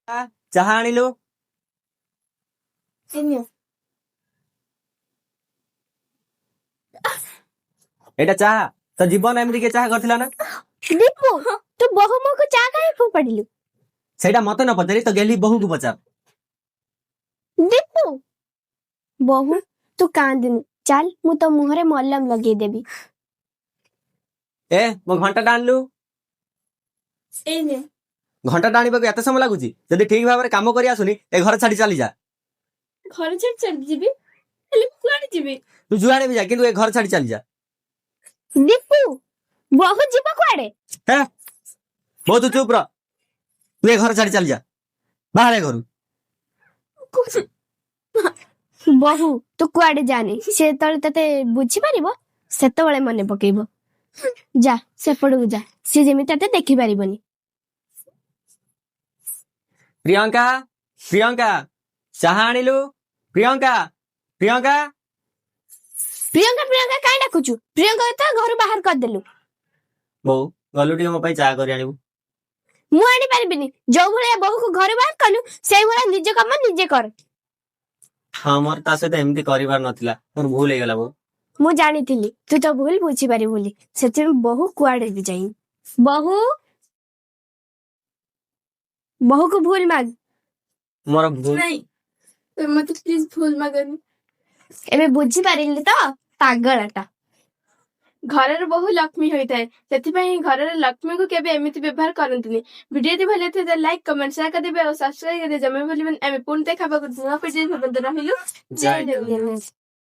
ଚାହା ଆଣିଲୁ। ଏଇଟା ଚାହା? ତ ଜୀବନ ଏମିତି କିଏ ଚାହା କରିଥିଲା ନା? ଦୀପୁ, ତୁ ବୋହୁ ମୁହଁକୁ ଚା କାହିଁ ଫୋପାଡ଼ିଲୁ? ସେଇଟା ମତେ ନ ପଚାରି ତ ଗେଲି ବୋହୂକୁ ପଚାର। ଦୀପୁ, ବୋହୁ, ତୁ କାନ୍ଦିନି, ଚାଲ, ମୁଁ ତୋ ମୁହଁରେ ମଲମ ଲଗେଇଦେବି। ଏ, ମୋ ଘଣ୍ଟାଟା ଆଣିଲୁ। ଘଣ୍ଟାଟା ଆଣିବାକୁ ଏତେ ସମୟ ଲାଗୁଛି? ଯଦି ଠିକ ଭାବରେ କାମ କରି ଆସୁନି, ଏ ଘର ଛାଡି ଚାଲିଯା। ଘର ଛାଡି ଚାଲି ଯିବି? ହେଲେ ମୁଁ କୁଆଡେ ଯିବି? ତୁ ଯୁଆଡେ ବି ଯା, କିନ୍ତୁ ଏ ଘର ଛାଡି ଚାଲିଯା। ଦୀପୁ, ବୋହୁ ଯିବ କୁଆଡେ? ହେ, ବହୁତ ଚୁପ ରହ। ତୁ ଏ ଘର ଛାଡି ଚାଲିଯା, ବାହାରେ ଘରୁ। ବୋହୁ, ତୁ କୁଆଡେ ଯାନି। ସେ ଯେତେବେଳେ ତତେ ବୁଝିପାରିବ, ସେତେବେଳେ ମନେ ପକେଇବ। ଯା, ସେପଟକୁ ଯା, ସେ ଯେମିତି ତତେ ଦେଖିପାରିବନି। ପ୍ରିୟଙ୍କା, ପ୍ରିୟଙ୍କା, ଚାହା ଆଣିଲୁ। ପ୍ରିୟଙ୍କା, ପ୍ରିୟଙ୍କା। ପ୍ରିୟଙ୍କା ପ୍ରିୟଙ୍କା କାଇଁ ଡାକୁଛୁ? ପ୍ରିୟଙ୍କା ତ ଘରୁ ବାହାର କରିଦେଲୁ। ବୋଉ, ଗଲୁ ଟିକେ ମୋ ପାଇଁ ଚା କରି ଆଣିବୁ। ମୁଁ ଆଣିପାରିବିନି। ଯୋଉ ଭଳିଆ ବୋହୂକୁ ଘରୁ ବାହାର କଲୁ, ସେଇଭଳିଆ ନିଜ କାମ ନିଜେ କର। ହଁ, ମୋର ତା ସହିତ ଏମିତି କରିବାର ନଥିଲା। ମୋର ଭୁଲ ହେଇଗଲା ବୋଉ। ମୁଁ ଜାଣିଥିଲି ତୁ ତ ଭୁଲ ବୁଝିପାରିବୁ ବୋଲି, ସେଥିପାଇଁ ବୋହୂ କୁଆଡେ ବି ଯାଇନି। ବୋହୂ, ବୋହୂକୁ ଭୁଲ ମାଗ। ମୋର ଭୁଲ। ନାଇଁ, ତମେ ମତେ ପ୍ଲିଜ ଭୁଲ ମାଗନି। ଏବେ ବୁଝିପାରିଲି ତ, ପାଗଳଟା। ଘରର ବୋହୂ ଲକ୍ଷ୍ମୀ ହୋଇଥାଏ। ସେଥିପାଇଁ ଘରର ଲକ୍ଷ୍ମୀକୁ କେବେ ଏମିତି ବ୍ୟବହାର କରନ୍ତୁନି। ଭିଡିଓଟି ଭଲ ହେଇଥିଲେ ଲାଇକ୍, କମେଣ୍ଟ, ସେୟାର କରିଦେବେ ଆଉ ସବସ୍କ୍ରାଇବ କରିଦେବେ ଜମା ଭୁଲିବେନି। ଆମେ ପୁଣି ଦେଖା ହବାକୁ ନୂଆ ଭିଡିଓ। ରହିଲୁ, ଜୟ ଜଗନ୍ନାଥ।